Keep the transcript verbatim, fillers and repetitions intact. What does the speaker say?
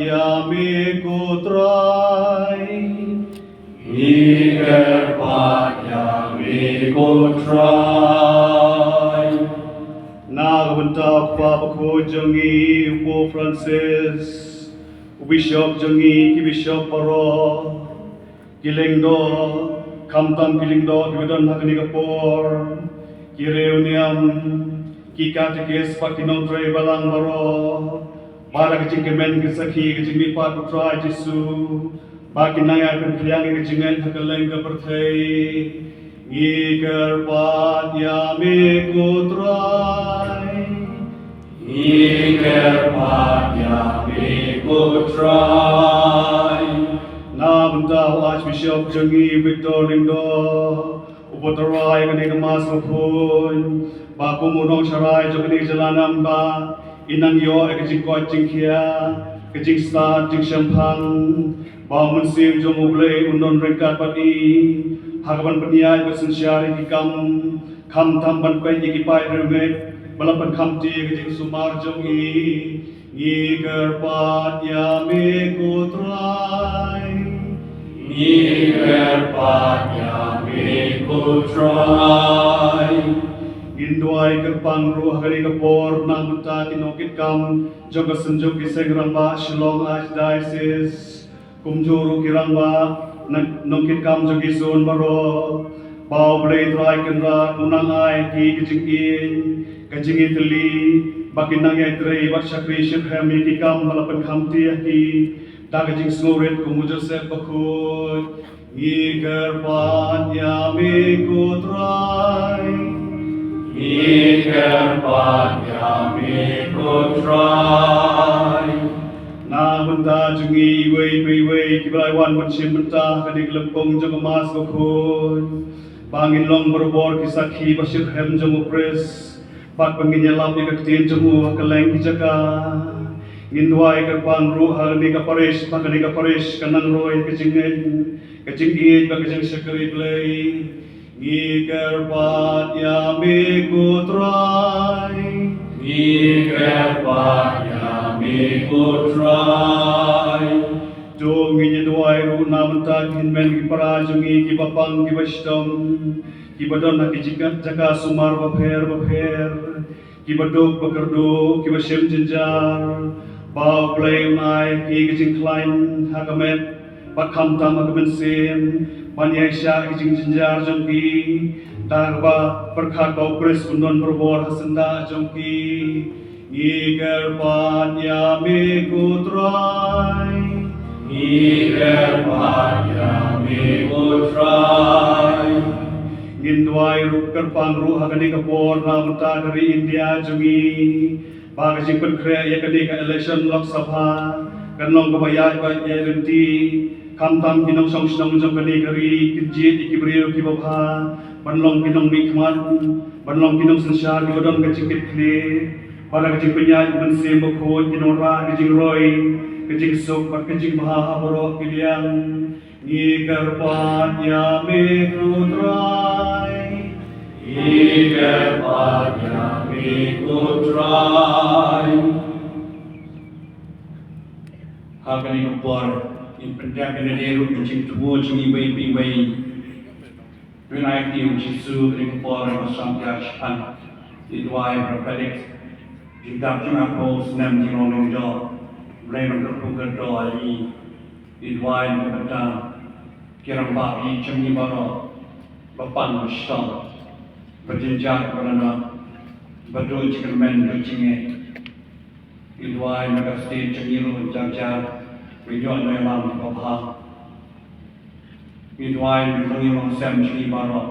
ïa me ko Trai. Ngi kyrpad ïa me ko Trai. Na ka bynta u kpa bakhuid jong ngi u Pope Francis, u bishop jong ngi, ki bishop baroh, ki lyngdoh, khamtam ki lyngdoh kiba don ha kane ka por, ki riewniam, ki katekis bad ki nongtrei balang baroh, bad ka jingkmen ka sakhi ka jingmihpat u Trai Jisu, bad ki nongïaid pynphriang ïa ka jingngeit ha kylleng ka pyrthei. Ngi kyrpad ïa me ko Trai. Ngi kyrpad ïa me ko Trai. Na bynta u Archbishop jong ngi Victor Lyngdoh, uba tharai ïa kane ka Mass bakhuid, ba kum u nongsharai jong kane ka jylla nam ba in nang ïoh ïa ka jingkoit jingkhiah, ka jingstad jingshemphang, ba u Mynsiem jong U Blei un don ryngkat bad i ha kaban pynïaid bad synshar ïa ki kam, khamtam ban peit ïa ki paid riewngeit ba la pynkhamti ïa ka jingsumar jong i. Ngi kyrpad ïa me ko Trai. Ngi kyrpad ïa me ko Trai. Ngin duwai kyrpang ruh ha kane ka por na bynta ki nongkitkam jong ka Synjuk ki Seng Rangbah Shillong Archdiocese, kumjuh ruh ki rangbah, nongkitkam jong ki zone baroh, ba U Blei Trai Kynrad un nang ai ki ka jingïeit, ka jingïatylli, ba kin nang ïatrei bad shakri shitrhem ïa ki kam ba la pynkhamti ïa ki da ka jingsngewrit kum u Joseph bakhuid. Ngi kyrpad ïa me ko Trai. Ngi kyrpad ïa me ko Trai. Na bynta jong ngi iwei pa iwei kiba la wan ban shim bynta ha kane ka lympung jong ka Mass bakhuid, ba ngin long barabor ki sakhi ba shitrhem jong u Khrist, bad ba ngin ïalap ïa ka ktien jong u ha kylleng ki jaka. Ngin duwai kyrpang ruh ha kane ka parish, ba kane ka parish kan nang roi ka jingngeit, ka jingïeit bad ka jingshakri Blei. Ngi kyrpad ïa me ko Trai. Ngi kyrpad ïa me ko Trai. To ngin ïa duwai ruh na bynta ki hynmen ki para jong ngi kiba pang kiba shitom, kiba don ha ki jaka, jaka sumar bapher bapher, kiba duk ba kyrduh, kiba shem jynjar, ba U Blei un ai ki ka jingkhlaiñ ha ka met bad khamtam ha ka mynsiem, ban ïaishah ki jingjynjar jong ki, da kaba pyrkhat ba U Khrist un don barabor ha syndah jong ki. Ngi kyrpad ïa me ko Trai. Ngi kyrpad ïa me ko Trai. Ngin duwai ruh kyrpang ruh ha kane ka por na bynta ka ri India jong ngi, ba ka jingpynkhreh ïa kane ka election Lok Sabha kan long kaba ïaid bad ïaid lynti, khamtam ki nongshong shnong jong kane ka ri kin jied ïa ki briew kiba bha ban long ki nongmihkhmat, ban long ki nongsynshar kiba don ka jingkitkhlieh, bad da ka jingpynïaid u Mynsiem Bakhuid kin wanrah ka jingroi, ka jingsuk bad ka jingbha ha baroh ki liang. Ngi kyrpad ïa me ko Trai. Ngi kyrpad ïa me ko Trai. Ha kane ka por ngin pyndep ïa lade ruh ka jingthmu jong ngi iwei pa iwei. Ngin ai ïa u Jisu ha kane ka por ba sngewthuh shaphang. Ngi duwai ba pynlong jingdap jingmut ha u snem jong ngi, U Blei un kyrkhu kyrdoh ïa ngi. Ngi duwai na ka bynta ki rangbah ïeit jong ngi baroh, ba pang ba shitom, ba jynjar ba la noh, ba duh jingkyrmen duh jingngeit. Ngi duwai na ka state jong ngi ruh jar jar, ba ïoh nongïalam kiba bha. Ngi duwai na ka nongïalam sem jong ngi baroh,